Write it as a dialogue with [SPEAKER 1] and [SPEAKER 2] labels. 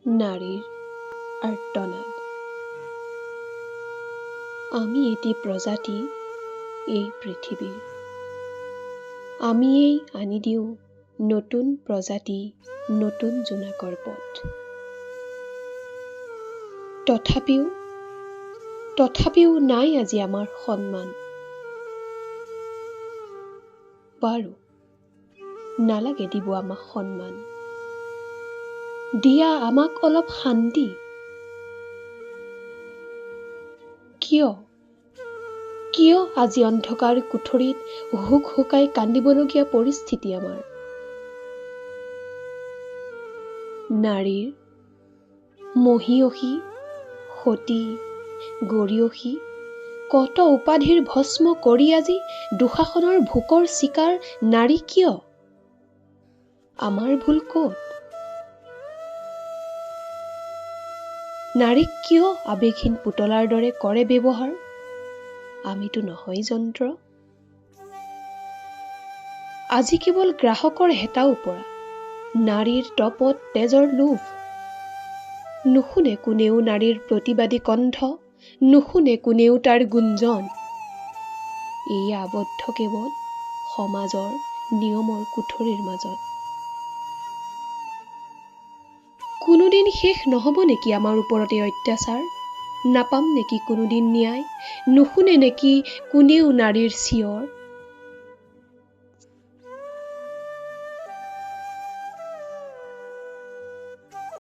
[SPEAKER 1] নাৰীৰ আৰ্তনাদ। আমি এটি প্ৰজাতি এই পৃথিৱীৰ, আমিয়েই আনি দিওঁ নতুন প্ৰজাতি, নতুন জোনাকৰ পথ। তথাপিও তথাপিও নাই আজি আমাৰ সন্মান। বাৰু, নালাগে দিব আমাক সন্মান, দিয়া আমাক অলপ শান্তি। কিয় কিয় আজি অন্ধকাৰ কুঠৰীত হুক হুকাই কান্দিবলগীয়া পৰিস্থিতি আমাৰ? নাৰীৰ মহীয়সী, সতী, গৰীয়সী কত উপাধিৰ ভস্ম কৰি আজি দুঃশাসনৰ ভোকৰ চিকাৰ নাৰী কিয়? আমাৰ ভুল ক'ত? নাৰীক কিয় আৱেগহীন পুতলাৰ দৰে কৰে ব্যৱহাৰ? আমিতো নহয় যন্ত্ৰ। আজি কেৱল গ্ৰাহকৰ হেতাও পৰা, নাৰীৰ তপত তেজৰ লোভ। নুশুনে কোনেও নাৰীৰ প্ৰতিবাদী কণ্ঠ, নুশুনে কোনেও তাৰ গুঞ্জন। এই আবদ্ধ কেৱল সমাজৰ নিয়মৰ কুঠৰীৰ মাজত। কোনোদিন শেষ নহ'ব নেকি আমাৰ ওপৰত এই অত্যাচাৰ? নাপাম নেকি কোনোদিন ন্যায়? নুশুনে নেকি কোনেও নাৰীৰ চিঞৰ?